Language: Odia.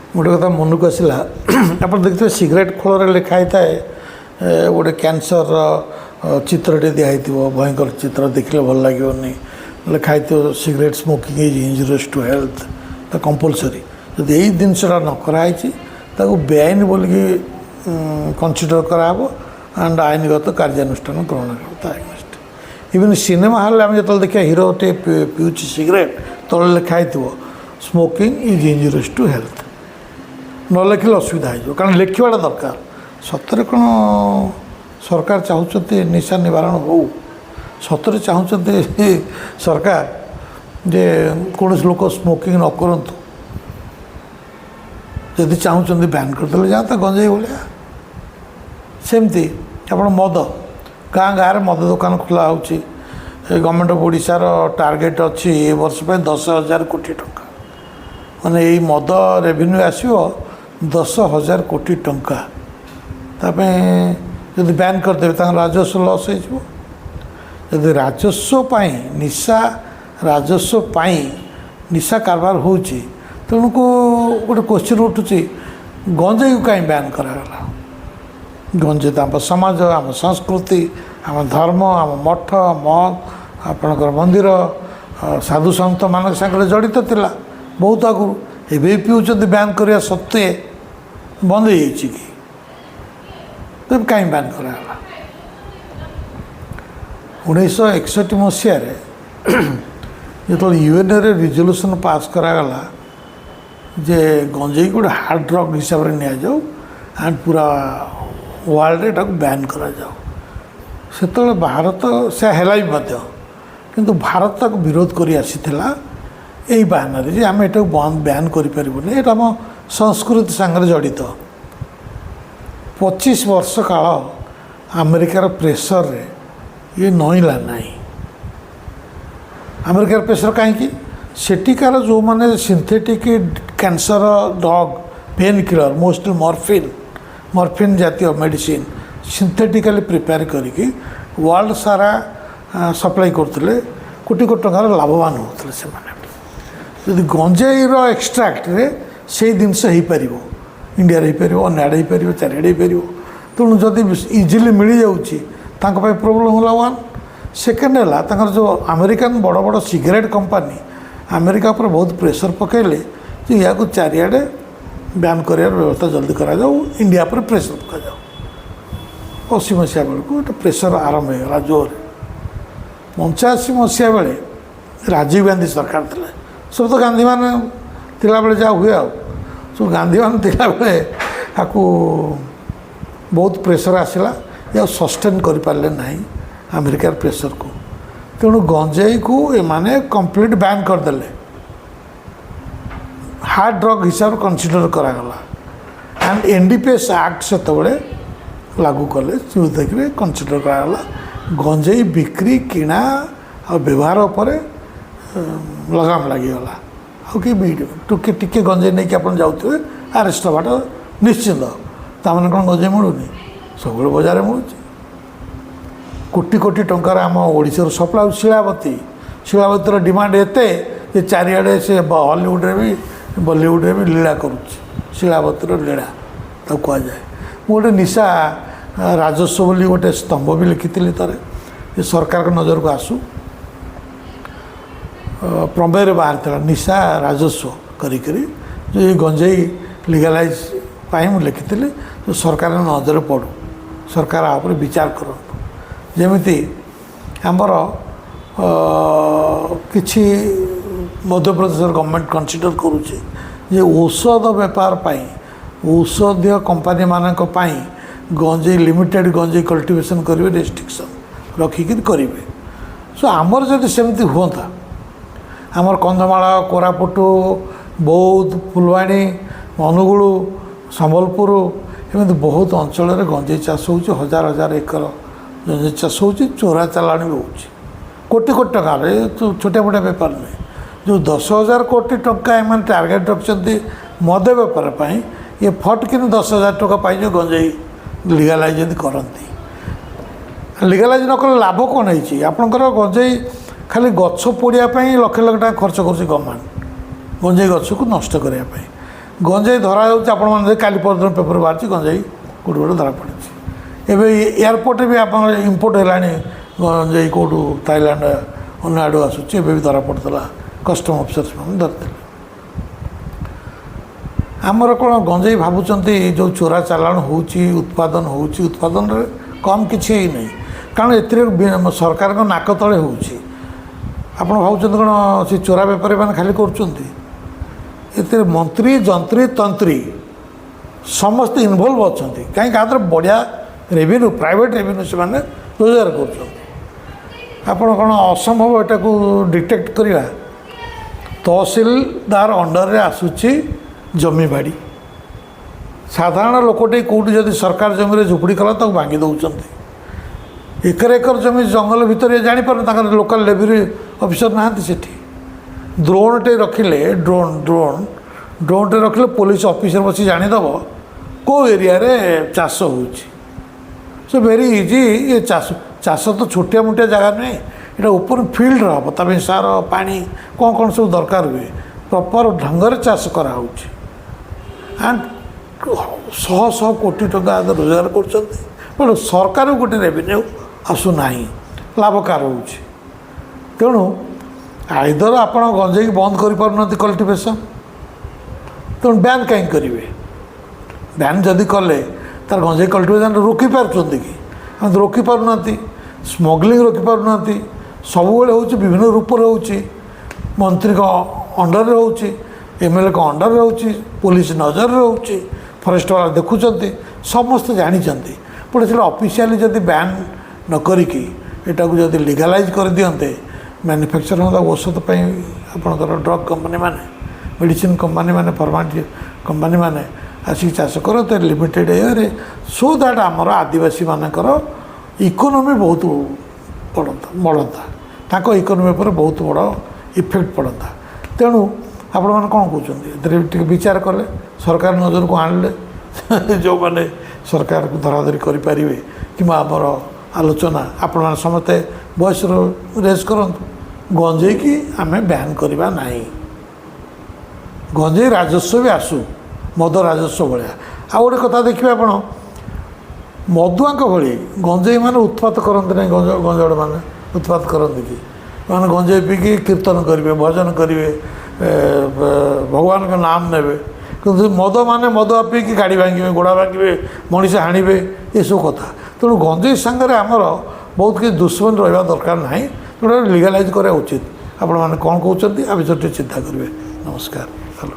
ଗୋଟେ କଥା ମନକୁ ଆସିଲା। ଆପଣ ଦେଖିଥିବେ, ସିଗାରେଟ୍ ଖୋଳରେ ଲେଖା ହେଇଥାଏ, ଗୋଟେ କ୍ୟାନ୍ସରର ଚିତ୍ରଟେ ଦିଆହେଇଥିବ, ଭୟଙ୍କର ଚିତ୍ର, ଦେଖିଲେ ଭଲ ଲାଗିବନି। ଲେଖା ହେଇଥିବ, "Cigarette smoking is injurious to health." ତ କମ୍ପଲସରି ଯଦି ଏଇ ଜିନିଷଟା ନ କରାହେଇଛି, ତାକୁ ବେଆଇନ ବୋଲିକି କନସିଡ଼ର କରାହେବ ଆଣ୍ଡ ଆଇନଗତ କାର୍ଯ୍ୟାନୁଷ୍ଠାନ ଗ୍ରହଣ ହେବ ତା ଏଗେନଷ୍ଟ। ଇଭେନ୍ ସିନେମା ହଲ୍ରେ ଆମେ ଯେତେବେଳେ ଦେଖିବା ହିରୋଟେ ପିଉଛି ସିଗାରେଟ୍, ତଳେ ଲେଖା ହେଇଥିବ, "Smoking is injurious to health." ନ ଲେଖିଲେ ଅସୁବିଧା ହେଇଯିବ, କାରଣ ଲେଖିବାଟା ଦରକାର। ସତରେ କ'ଣ ସରକାର ଚାହୁଁଛନ୍ତି ନିଶା ନିବାରଣ ହଉ? ସତରେ ଚାହୁଁଛନ୍ତି ସରକାର ଯେ କୌଣସି ଲୋକ ସ୍ମୋକିଂ ନ କରନ୍ତୁ? ଯଦି ଚାହୁଁଛନ୍ତି, ବ୍ୟାନ୍ କରିଦେଲେ ଯାଆନ୍ତା ଗଞ୍ଜେଇ ଭଳିଆ। ସେମିତି ଆପଣ ମଦ, ଗାଁ ଗାଁରେ ମଦ ଦୋକାନ ଖୋଲା ହେଉଛି। ଗଭର୍ଣ୍ଣମେଣ୍ଟ ଅଫ୍ ଓଡ଼ିଶାର ଟାର୍ଗେଟ୍ ଅଛି ଏ ବର୍ଷ ପାଇଁ 10,000 କୋଟି ଟଙ୍କା। ମାନେ ଏଇ ମଦ ରେଭିନ୍ୟୁ ଆସିବ 10,000 କୋଟି ଟଙ୍କା। ତା ପାଇଁ ଯଦି ବ୍ୟାନ୍ କରିଦେବେ, ତାଙ୍କ ରାଜସ୍ୱ ଲସ୍ ହେଇଯିବ। ଯଦି ରାଜସ୍ୱ ପାଇଁ ନିଶା, ରାଜସ୍ୱ ପାଇଁ ନିଶା କାରବାର ହେଉଛି, ତେଣୁକୁ ଗୋଟେ କୋଶ୍ଚିନ୍ ଉଠୁଛି, ଗଞ୍ଜେଇକୁ କାହିଁ ବ୍ୟାନ୍ କରାଗଲା? ଗଞ୍ଜେଇ ତ ଆମ ସମାଜ, ଆମ ସଂସ୍କୃତି, ଆମ ଧର୍ମ, ଆମ ମଠ, ଆପଣଙ୍କର ମନ୍ଦିର, ସାଧୁ ସନ୍ଥମାନଙ୍କ ସାଙ୍ଗରେ ଜଡ଼ିତ ଥିଲା ବହୁତ ଆଗରୁ। ଏବେ ବି ପିଉଛନ୍ତି ବ୍ୟାନ୍ କରିବା ସତ୍ତ୍ୱେ। ବନ୍ଦ ହେଇଯାଇଛି କି? ତେବେ କାହିଁ ବ୍ୟାନ୍ କରାଗଲା? 1961 ମସିହାରେ ଯେତେବେଳେ ୟୁଏନ୍ରେ ରିଜଲ୍ୟୁସନ୍ ପାସ୍ କରାଗଲା ଯେ ଗଞ୍ଜେଇକୁ ଗୋଟେ ହାର୍ଡ଼ ଡ୍ରଗ୍ ହିସାବରେ ନିଆଯାଉ ଆଣ୍ଡ ପୁରା ୱାର୍ଲଡ଼ରେ ଏଟାକୁ ବ୍ୟାନ୍ କରାଯାଉ, ସେତେବେଳେ ଭାରତ, ସେ ହେଲା ବି ମଧ୍ୟ, କିନ୍ତୁ ଭାରତ ତାକୁ ବିରୋଧ କରି ଆସିଥିଲା ଏଇ ବାହାନାରେ ଯେ ଆମେ ଏଟାକୁ ବନ୍ଦ ବ୍ୟାନ୍ କରିପାରିବୁନି, ଏଇଟା ଆମ ସଂସ୍କୃତି ସାଙ୍ଗରେ ଜଡ଼ିତ। 25 ବର୍ଷ କାଳ ଆମେରିକାର ପ୍ରେସରରେ ଇଏ ନଇଁଲା ନାହିଁ। ଆମେରିକାର ପ୍ରେସର କାହିଁକି? ସେଠିକାର ଯେଉଁମାନେ synthetic cancer drug, pain killer, mostly morphine, morphine ଜାତୀୟ ମେଡ଼ିସିନ୍ ସିନ୍ଥେଟିକାଲି ପ୍ରିପେୟାର କରିକି ୱାର୍ଲଡ଼ ସାରା ସପ୍ଲାଇ କରୁଥିଲେ, କୋଟି କୋଟି ଟଙ୍କାର ଲାଭବାନ ହେଉଥିଲେ ସେମାନେ। ଯଦି ଗଞ୍ଜେଇର ଏକ୍ସଟ୍ରାକ୍ଟରେ ସେଇ ଜିନିଷ ହେଇପାରିବ, ଇଣ୍ଡିଆରେ ହେଇପାରିବ, ଅନ୍ୟ ଆଡ଼େ ହେଇପାରିବ, ଚାରିଆଡ଼େ ହେଇପାରିବ। ତେଣୁ ଯଦି ଇଜିଲି ମିଳିଯାଉଛି, ତାଙ୍କ ପାଇଁ ପ୍ରୋବ୍ଲେମ୍ ହେଲା ୱାନ୍। ସେକେଣ୍ଡ ହେଲା, ତାଙ୍କର ଯେଉଁ ଆମେରିକାନ ବଡ଼ ବଡ଼ ସିଗାରେଟ୍ କମ୍ପାନୀ ଆମେରିକା ଉପରେ ବହୁତ ପ୍ରେସର ପକାଇଲେ ଯେ ଏହାକୁ ଚାରିଆଡ଼େ ବ୍ୟାନ୍ କରିବାର ବ୍ୟବସ୍ଥା ଜଲ୍ଦି କରାଯାଉ, ଇଣ୍ଡିଆ ଉପରେ ପ୍ରେସର ପକାଯାଉ। 80 ମସିହା ବେଳକୁ ଗୋଟେ ପ୍ରେସର ଆରମ୍ଭ ହେଇଗଲା ଜୋରରେ। 85 ମସିହା ବେଳେ ରାଜୀବ ଗାନ୍ଧୀ ସରକାର ଥିଲେ। ସବୁ ତ ଗାନ୍ଧୀମାନେ ଥିଲାବେଳେ ଯାହା ହୁଏ। ଆଉ ସବୁ ଗାନ୍ଧୀମାନେ ଥିଲାବେଳେ ଆକୁ ବହୁତ ପ୍ରେସର ଆସିଲା। ଏ ଆଉ ସଷ୍ଟେନ୍ କରିପାରିଲେ ନାହିଁ ଆମେରିକାର ପ୍ରେସରକୁ। ତେଣୁ ଗଞ୍ଜେଇକୁ ଏମାନେ କମ୍ପ୍ଲିଟ୍ ବ୍ୟାନ୍ କରିଦେଲେ, ହାର୍ଡ଼ ଡ୍ରଗ୍ ହିସାବରେ କନସିଡ଼ର କରାଗଲା and NDPS act ସେତେବେଳେ ଲାଗୁ କଲେ, ଯେଉଁଥିରେ କନସିଡ଼ର କରାଗଲା ଗଞ୍ଜେଇ ବିକ୍ରି, କିଣା ଆଉ ବ୍ୟବହାର ଉପରେ ଲଗାମ ଲାଗିଗଲା। ଆଉ କେହି ବି ଟିକେ ଟିକେ ଗଞ୍ଜେଇ ନେଇକି ଆପଣ ଯାଉଥିବେ, ଆରେଷ୍ଟ ହେବାଟା ନିଶ୍ଚିନ୍ତ। ତାମାନେ କ'ଣ ଗଞ୍ଜେଇ ମିଳୁନି? ସବୁବେଳେ ବଜାରରେ ମିଳୁଛି। କୋଟି କୋଟି ଟଙ୍କାର ଆମ ଓଡ଼ିଶାରୁ ସପ୍ଲାଏ। ଶିଳାବତୀ, ଶିଳାବତୀର ଡିମାଣ୍ଡ ଏତେ ଯେ ଚାରିଆଡ଼େ ସେ ହଲିଉଡ଼ରେ ବି, ବଲିଉଡ଼ରେ ବି ଲୀଳା କରୁଛି। ଶିଳାବତୀର ଲୀଳା ତାକୁ କୁହାଯାଏ। ମୁଁ ଗୋଟେ ନିଶା ରାଜସ୍ୱ ବୋଲି ଗୋଟେ ସ୍ତମ୍ଭ ବି ଲେଖିଥିଲି ଥରେ ଯେ ସରକାରଙ୍କ ନଜରକୁ ଆସୁ। ପ୍ରମେୟରେ ବାହାରିଥିଲା ନିଶା ରାଜସ୍ୱ କରିକରି, ଯେଉଁ ଏଇ ଗଞ୍ଜେଇ ଲିଗାଲାଇଜ୍ ପାଇଁ ମୁଁ ଲେଖିଥିଲି ଯେ ସରକାରଙ୍କ ନଜରରେ ପଡ଼ୁ, ସରକାର ଆ ଉପରେ ବିଚାର କରନ୍ତୁ। ଯେମିତି ଆମର କିଛି ମଧ୍ୟପ୍ରଦେଶର ଗଭର୍ଣ୍ଣମେଣ୍ଟ କନସିଡ଼ର କରୁଛି ଯେ ଔଷଧ ବେପାର ପାଇଁ, ଔଷଧୀୟ କମ୍ପାନୀମାନଙ୍କ ପାଇଁ ଗଞ୍ଜେଇ, ଲିମିଟେଡ଼ ଗଞ୍ଜେଇ କଲ୍ଟିଭେସନ୍ କରିବେ, ରେଷ୍ଟ୍ରିକ୍ସନ୍ ରଖିକିରି କରିବେ। ସୋ ଆମର ଯଦି ସେମିତି ହୁଅନ୍ତା, ଆମର କନ୍ଧମାଳ, କୋରାପୁଟ, ବୌଦ୍ଧ, ଫୁଲବାଣୀ, ଅନୁଗୁଳ, ସମ୍ବଲପୁର, ଏମିତି ବହୁତ ଅଞ୍ଚଳରେ ଗଞ୍ଜେଇ ଚାଷ ହେଉଛି। ହଜାର ହଜାର ଏକର ଗଞ୍ଜେଇ ଚାଷ ହେଉଛି, ଚୋରା ଚାଲାଣ ବି ହେଉଛି କୋଟି କୋଟି ଟଙ୍କାରେ। ଛୋଟିଆ ମୋଟିଆ ବେପାର ନୁହେଁ। ଯେଉଁ 10,000 କୋଟି ଟଙ୍କା ଏମାନେ ଟାର୍ଗେଟ୍ ରଖିଛନ୍ତି ମଦ ବେପାର ପାଇଁ, ଇଏ ଫଟକିନି 10,000 ଟଙ୍କା ପାଇଯିବ ଗଞ୍ଜେଇ ଲିଗାଲାଇଜ୍ ଯଦି କରନ୍ତି। ଲିଗାଲାଇଜ୍ ନ କଲେ ଲାଭ କ'ଣ ହେଇଛି ଆପଣଙ୍କର? ଗଞ୍ଜେଇ ଖାଲି ଗଛ ପୋଡ଼ିବା ପାଇଁ ଲକ୍ଷ ଲକ୍ଷ ଟଙ୍କା ଖର୍ଚ୍ଚ କରୁଛି ଗଭର୍ଣ୍ଣମେଣ୍ଟ, ଗଞ୍ଜେଇ ଗଛକୁ ନଷ୍ଟ କରିବା ପାଇଁ। ଗଞ୍ଜେଇ ଧରାଯାଉଛି। ଆପଣମାନେ କାଲି ପରଦିନ ପେପର ବାହାରିଛି, ଗଞ୍ଜେଇ କେଉଁଠି ଗୋଟେ ଧରା ପଡ଼ିଛି। ଏବେ ଏୟାରପୋର୍ଟରେ ବି ଆପଣଙ୍କର ଇମ୍ପୋର୍ଟ ହେଲାଣି ଗଞ୍ଜେଇ, କେଉଁଠୁ ଥାଇଲାଣ୍ଡ ଅନ୍ୟ ଆଡ଼ୁ ଆସୁଛି। ଏବେ ବି ଧରା ପଡ଼ିଥିଲା, କଷ୍ଟମ୍ ଅଫିସର୍ସ ମାନେ ଧରିଥିଲେ। ଆମର କ'ଣ ଗଞ୍ଜେଇ ଭାବୁଛନ୍ତି, ଯେଉଁ ଚୋରା ଚାଲାଣ ହେଉଛି, ଉତ୍ପାଦନ ହେଉଛି, ଉତ୍ପାଦନରେ କମ୍ କିଛି ହେଇନାହିଁ। କାରଣ ଏଥିରେ ସରକାରଙ୍କ ନାକ ତଳେ ହେଉଛି। ଆପଣ ଭାବୁଛନ୍ତି କ'ଣ ସେ ଚୋରା ବେପାରୀମାନେ ଖାଲି କରୁଛନ୍ତି? ଏଥିରେ ମନ୍ତ୍ରୀ, ଯନ୍ତ୍ରୀ, ତନ୍ତ୍ରୀ ସମସ୍ତେ ଇନଭଲ୍ଭ ଅଛନ୍ତି। କାହିଁକି? ଆ ବଢ଼ିଆ ରେଭିନ୍ୟୁ, ପ୍ରାଇଭେଟ୍ ରେଭିନ୍ୟୁ ସେମାନେ ରୋଜଗାର କରୁଛନ୍ତି। ଆପଣ କ'ଣ ଅସମ୍ଭବ ଏଟାକୁ ଡିଟେକ୍ଟ କରିବା? ତହସିଲଦାର ଅଣ୍ଡରରେ ଆସୁଛି ଜମିବାଡ଼ି। ସାଧାରଣ ଲୋକଟି କେଉଁଠି ଯଦି ସରକାର ଜମିରେ ଝୁପୁଡ଼ି କଲା, ତାକୁ ଭାଙ୍ଗି ଦେଉଛନ୍ତି। ଏକର ଏକର ଜମି ଜଙ୍ଗଲ ଭିତରେ, ଜାଣିପାରୁନି। ତାଙ୍କର ଲୋକାଲ୍ ରେଭିନ୍ୟୁ ଅଫିସର ନାହାନ୍ତି ସେଠି? ଡ୍ରୋନ୍ଟେ ରଖିଲେ, ଡ୍ରୋନ୍ ଡ୍ରୋନ୍ଟେ ରଖିଲେ ପୋଲିସ ଅଫିସର ବସି ଜାଣିଦେବ କେଉଁ ଏରିଆରେ ଚାଷ ହେଉଛି। Show very easy. ଏ ଚାଷ ତ ଛୋଟିଆ ମୋଟିଆ ଜାଗା ନୁହେଁ, ଏଇଟା ଓପନ୍ ଫିଲ୍ଡରେ ହେବ। ତା ପାଇଁ ସାର, ପାଣି, କ'ଣ କ'ଣ ସବୁ ଦରକାର ହୁଏ, ପ୍ରପର୍ ଢଙ୍ଗରେ ଚାଷ କରାହେଉଛି। ଆଣ୍ଡ ଶହ ଶହ କୋଟି ଟଙ୍କା ରୋଜଗାର କରୁଛନ୍ତି। ବଟ୍ ସରକାରକୁ ଗୋଟେ ରେଭିନ୍ୟୁ ଆସୁନାହିଁ, ଲାଭ କାହାର ହେଉଛି? ତେଣୁ ଆଇଦର ଆପଣ ଗଞ୍ଜେଇକି ବନ୍ଦ କରିପାରୁନାହାନ୍ତି କଲ୍ଟିଭେସନ୍, ତେଣୁ ବ୍ୟାନ୍ କାହିଁକି କରିବେ? ବ୍ୟାନ୍ ଯଦି କଲେ ତାର ଗଞ୍ଜେଇ କଲ୍ଟିଭେସନ୍ ରୋକିପାରୁଛନ୍ତି କି? ଆମେ ତ ରୋକିପାରୁନାହାନ୍ତି। ସ୍ମଗଲିଂ ରୋକିପାରୁନାହାନ୍ତି। ସବୁବେଳେ ହେଉଛି, ବିଭିନ୍ନ ରୂପରେ ହେଉଛି, ମନ୍ତ୍ରୀଙ୍କ ଅଣ୍ଡରରେ ହେଉଛି, ଏମ୍ଏଲ୍ଏଙ୍କ ଅଣ୍ଡରରେ ହେଉଛି, ପୋଲିସ ନଜରରେ ହେଉଛି, ଫରେଷ୍ଟ ବାଲା ଦେଖୁଛନ୍ତି, ସମସ୍ତେ ଜାଣିଛନ୍ତି। ବଟ୍ ସେଟା ଅଫିସିଆଲି ଯଦି ବ୍ୟାନ୍ ନ କରିକି ଏଟାକୁ ଯଦି ଲିଗାଲାଇଜ୍ କରିଦିଅନ୍ତେ, ମ୍ୟାନୁଫ୍ୟାକ୍ଚର ହୁଅନ୍ତା ଔଷଧ ପାଇଁ, ଆପଣଙ୍କର ଡ୍ରଗ୍ କମ୍ପାନୀ ମାନେ, ମେଡ଼ିସିନ କମ୍ପାନୀ ମାନେ, ଫାର୍ମା କମ୍ପାନୀ ମାନେ ଆସିକି ଚାଷ କରନ୍ତେ ଲିମିଟେଡ଼ ଏରିଆରେ, ସୋ that ଆମର ଆଦିବାସୀମାନଙ୍କର ଇକୋନୋମି ବହୁତ ବଢ଼ନ୍ତା ବଢ଼ନ୍ତା ତାଙ୍କ ଇକୋନୋମି ଉପରେ ବହୁତ ବଡ଼ ଇଫେକ୍ଟ ପଡ଼ନ୍ତା। ତେଣୁ ଆପଣମାନେ କ'ଣ କହୁଛନ୍ତି? ଏଥିରେ ଟିକେ ବିଚାର କଲେ, ସରକାର ନଜରକୁ ଆଣିଲେ, ଯେଉଁମାନେ ସରକାରକୁ ଧରାଧରି କରିପାରିବେ କିମ୍ବା ଆମର ଆଲୋଚନା, ଆପଣମାନେ ସମସ୍ତେ ଭଏସ୍ ରେଜ୍ କରନ୍ତୁ, ଗଞ୍ଜେଇକି ଆମେ ବ୍ୟାନ୍ କରିବା ନାହିଁ। ଗଞ୍ଜେଇ ରାଜସ୍ୱ ବି ଆସୁ ମଦ ରାଜସ୍ୱ ଭଳିଆ। ଆଉ ଗୋଟେ କଥା ଦେଖିବେ ଆପଣ, ମଦୁଆଙ୍କ ଭଳି ଗଞ୍ଜେଇ ମାନେ ଉତ୍ପାତ କରନ୍ତି ନାହିଁ। ଗଞ୍ଜଡ଼ମାନେ ଉତ୍ପାତ କରନ୍ତି କି? ମାନେ ଗଞ୍ଜେଇ ପିଇକି କୀର୍ତ୍ତନ କରିବେ, ଭଜନ କରିବେ, ଭଗବାନଙ୍କ ନାମ ନେବେ। କିନ୍ତୁ ମଦ ମାନେ ମଦ ପିଇକି ଗାଡ଼ି ଭାଙ୍ଗିବେ, ଗୋଡ଼ ଭାଙ୍ଗିବେ, ମଣିଷ ହାଣିବେ, ଏସବୁ କଥା। ତେଣୁ ଗଞ୍ଜେଇ ସାଙ୍ଗରେ ଆମର ବହୁତ କିଛି ଦୁଶ୍ମନ ରହିବା ଦରକାର ନାହିଁ। ତେଣୁ ଲିଗାଲାଇଜ୍ କରିବା ଉଚିତ। ଆପଣମାନେ କ'ଣ କହୁଛନ୍ତି, ଆ ବିଷୟରେ ଟିକେ ଚିନ୍ତା କରିବେ। ନମସ୍କାର, ହ୍ୟାଲୋ।